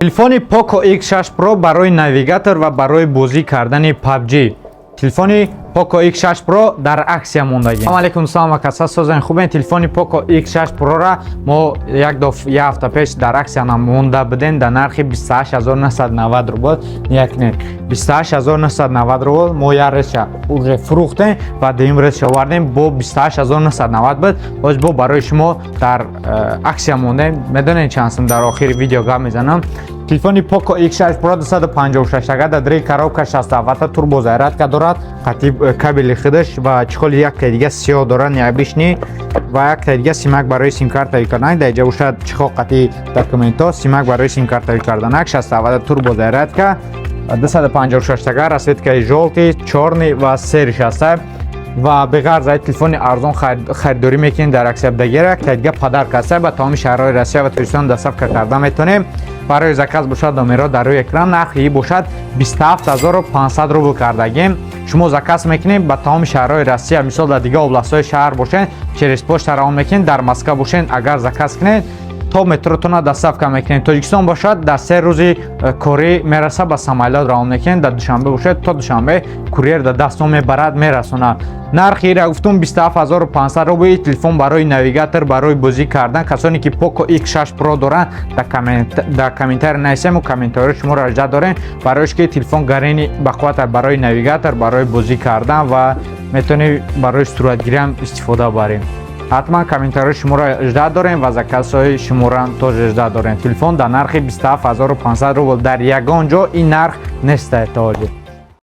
Телефони Poco X6 Pro барои навигатор ва барои бозӣ кардани PUBG. Телефони Poco X6 Pro дар аксия мондагӣ. Салом алейкум, дӯстон ва каса, созен, хубен? Телефони Poco X6 Pro-ра мо як ҳафта пеш дар аксия монда будем дар нархи 28990 рубл. Як не, 28990 рубл. Мо як резша уже фурӯхтем ва дуюм резша овардем, бо 28990 буд. Боз бо барои шумо дар аксия мондем. Медонед, чанд сум? Дар охири видео гап мезанам. Телефони Poco X6 Pro 256 ага дар дри коробка, 67 ватта турбо зарядка дорад, қати кабели худаш ва чехоли. Якта дига сиёҳ дорад, необычный, ва якта дига симак барои симкарта карданак. Дар иҷа бошад чехол қати документҳо, симак барои симкарта карданак, 67 ватта турбо зарядка, 256 ага, расцветкаи жёлтый, чёрный ва серый аста. Ва беғарз ай телефони арзон харидорӣ мекунед дар аксия дагера, якта дига подарка аста. Ба тамоми шаҳрҳои Россия ва Тоҷикистон доставка карда метавонем. Барои заказ бошад, номерҳо дар рӯи экран. Нархи бошад 27500 рубл кардагим. Шумо заказ мекунед ба тамоми шаҳрҳои Россия. Мисол, дар дигар областҳои шаҳр бошед, через почта равон мекунед. Дар Москва бошед, агар заказ кунед, то метротона доставка мекунед. Тоҷикистон бошад, дар 3 рӯзи корӣ мераса, ба самолёт равон мекунед. Дар Душанбе бошад, то Душанбе курьер дар дастон мебарад, мерасонад. Нархи ира гуфтум, 27500 рубл. Телефон барои навигатор, барои бозӣ кардан. Касоне ки Poco X6 Pro доранд, дар комментарий нависем, комментариҳои шуморо жда дорем, барои ки телефон гарени бақувват, барои навигатор, барои бозӣ кардан ва метавонед барои суратгириам истифода барем. Ҳатман комментариҳои шуморо жда дорем ва заказҳои шуморо тоже жда дорем. Телефон дар нархи 27500 рубл, дар ягон ҷо ин нарх нест то ҳозир.